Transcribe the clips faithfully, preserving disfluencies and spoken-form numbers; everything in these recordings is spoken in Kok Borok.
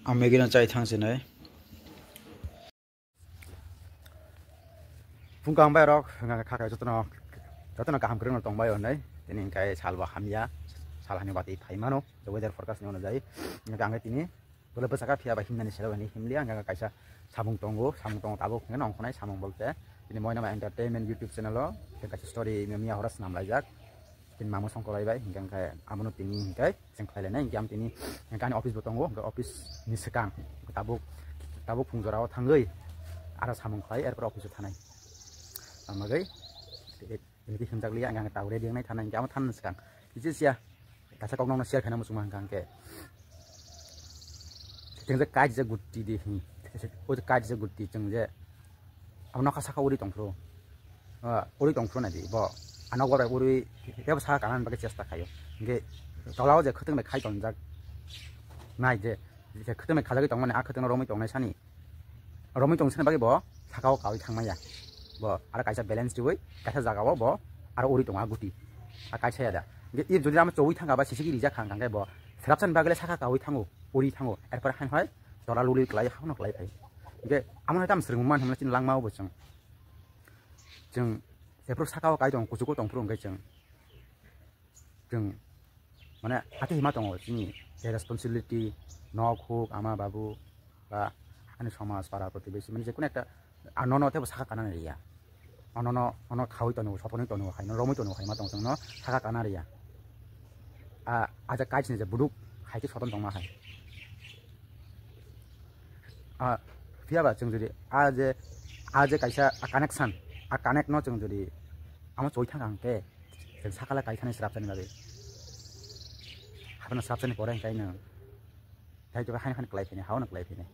Ang Maggie no chai thang sinai. Phung kaham bai rok, hwnka khe kha khe jotono, jotono kaham kwrwngno tong bai hwnwi. Tini hwnkhe salbo hamya, sal hani bati phai mano, weather forecast ni ono jai. Hwnka ang tini bole bwsaka phiya ba himnani sero hwnwi himliya, hwnka kaisa samung tongo, samung tongo tabuk hwnka nongkhonai samung bolte. Tini Moinama Entertainment YouTube channel o, hwnkhe kaisa story miya hora swnam laijak. Tini mamo songkolai bai, hingke, hingke abono tini hingke chwng khlai lainai, hingke am tini hingke ani office bo tongo, hingke office ni swkang tabuk, tabuk phung jora o thangwi aro samung khlai, erpor office o thanai. Tamo bagwi tini himjak liya, hingke ang tabuk ready wngnai thanai, hingke amo thanani swkang kisa siya kaisa kok nokno share khaina muchungma hingka hingke chwng je kaijak gutti di, o je kaijak gutti chwng je abo nokha saka uri tongphuru. Ah, uri tongphuru nai di bo. Ano gore uri tebo saka kanani bagwi chesta khaio. Hingke tolao je khwtwng bai khai tonjak nai je, je khwtwng bai khajagwi tongmani, a khwtwng romwi tongnai sani. Romwi tong sani bagwi bo sakao kawi thangmaya. Bo aro kaisa balance riwi kaisa jagao bo aro uri tongo a guti. A kaisa ya da. Hingke i jodi amo chowi thangka ba sisiki rijak kha hingke bo srapsani bagwi le saka kawi thango, uri thango. Erpore hain hai tola luli klai hano klai phai. Hingke amo hai tam swrwngmani hwnmani chini langmao bo chwng. Chwng jephuru sakao kai tongo, kuchugo tongphuru hwnkhe chwng, chwng mane ati hima tongo chini je responsibility, nok huk, ama babu, ba ani somaj, para protibesi, mane jekunu ekta, ah, nono tebo saka kana riya. Nono, nono khawi tongo, soponi tongo, haino romwi tongo, haima tongo, chwngno saka kana riya. Ah, aja kaisni je buduk, hai khe soton tongma hai. Ah, phiya ba chwng jodi a je, a je kaisa a connection, a connect no chwng jodi amo choi thang ang khe, chwng sakala kai thani srapsani bagwi. Haphano srapsani pore hingkai no, thai to haino haino klai phini, hao no klai phini.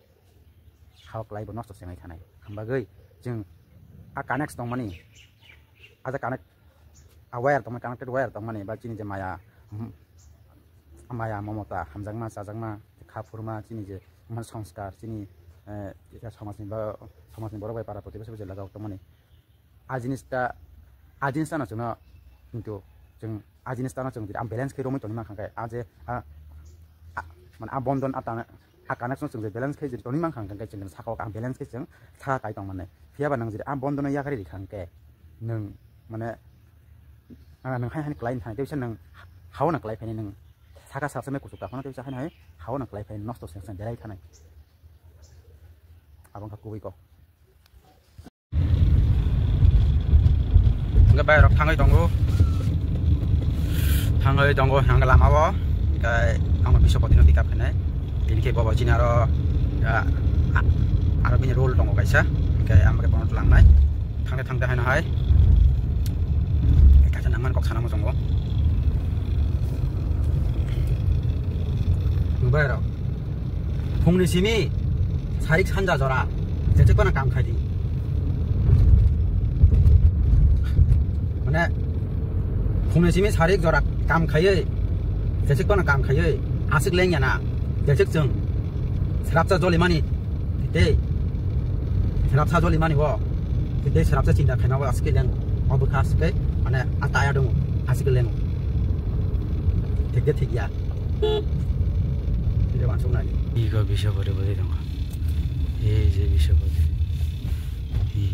Hao klai bo nosto se wngwi thanai. Hambagwi chwng a connect tongmani, a je connect, a wire tongmani, connected wire tongmani, ba chini je maya, hmm, maya, momota, hamjakma, chajakma, kha phurma, chini je, hmm, sanskar, chini, eh, somajni ba, somajni borok bai para protibesi bai je lagao tongmani. A jinis ta, a jinis ta no chwngno, kintu chwng a jinis ta no chwng jodi a balance khe romwi tongwi mankha khe, a je, a, a, mane a bondon a ta, a connection chwng je balance khe jodi tongwi mankha hwnkhe chwng sakao ang balance khe chwng saka kai tong mannai. Phiya ba nwng jodi a bondo no yakarwi rikha hwnkhe nwng mane, ah, nwng hai hai klai thani tei bisa nwng hao na klai phani nwng saka saka me kuchuk ka phano tei bisa hai hai hao na klai phani nosto se se belai thanai. Abo wngkha kubui kok. Hingke bai rok thangwi tongo. Thangwi tongo hingke lama o. Hingke ang Biswapati no pick up khainai. Tini khe bobo chini aro, ah, ah, aro bini role tongo kaisa. Hingke ang bai bono tlangnai. Thangde thangde haino hai. Kaisa nangmani kok sana muchungo. Bai rok. Phungni simi sarik sanja jora, jechek phano kam khai di. Mane, phungni simi sarik jora kam khaiwi, jechek phano kam khaiwi, aswk leng ya na, jechek chwng srapsa joli mani, tei srapsa joli mani bo, tei srapsa chinta khaima bo aswk leng, o bwkha aswk, mane, a taya dong, aswk leng. Thik de thik ya. Tei wansuk nai. Ego bisa bode bode tongo. Ei je bisa bode. Hi.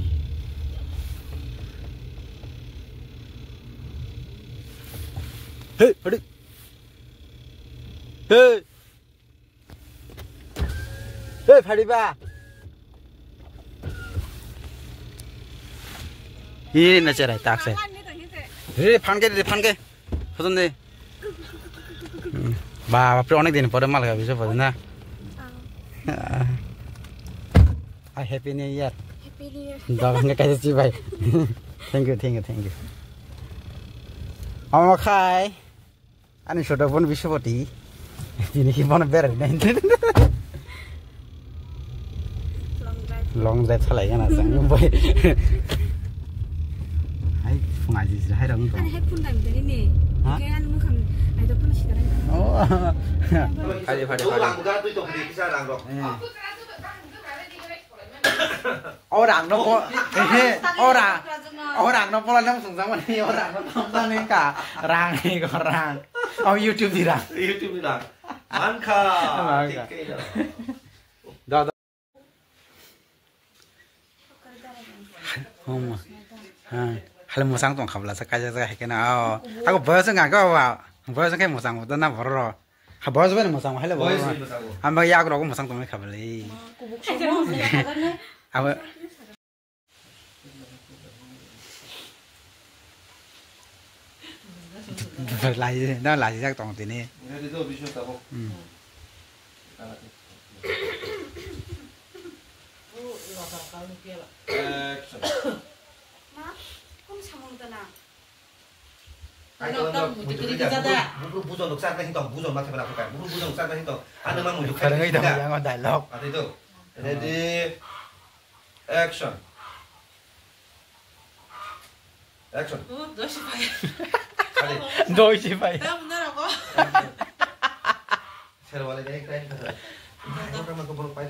Hey, hadi. Hey. Hey, phadi ba. Hi na cherai tak se. Re phan ke, re phan ke. Hoton de. Hmm. Ba, bapre, onek din pore mal kha, bisa pore na. Ah. Ah, happy new year. Happy New Year. Dogan ke kaisa chibai. Thank you, thank you, thank you. Omo khai. Ani soda bon Biswapati. Tini ki bono berai nai. Long drive. Long drive salai gana sang boy. Hai, phung aji hai rang. Ani hai phun dam dani ne. Ha? Ke ani mukhang ai to phun sida rai. Oh. Phadi, phadi, phadi. Eh. O rang no po, eh, o rang, o rang no pola nang sung jang mani, o rang no tong jang ni ka, rang ni ko rang. O YouTube di rang. YouTube di rang. Mankha. Mankha. Thik khe no. Hum. Ha. Hale musang tong khabla sa kaja sa hai kena. Oh. Aku boyos nggak kau, Pak? Boyos kayak musang betul na bororo. Ha, boyos bani musang hale bororo. Boyos ni musang. Amba ya aku rokok musang tong khabla. Aku Lai, na lai jak tong tini. Ready to, bisho tabo. Hmm. Action. Ma, kum samung tana. Ai, tong, tong, tong, muitu muitu kiri kiri kiri jada. Bubur bujo nuksa na hintong, bujo ma thepela phukai. Bubur bujo nuksa na hintong. Ano ma muitu kiri kiri jada. Yang dialogue. Ate to. Ready. Action. Action. Oh, doi si pai. Ade. Doi si pai. Tahu benar apa? Action. Sir, wale dai, dai, dai. Apa nama kau belum pai?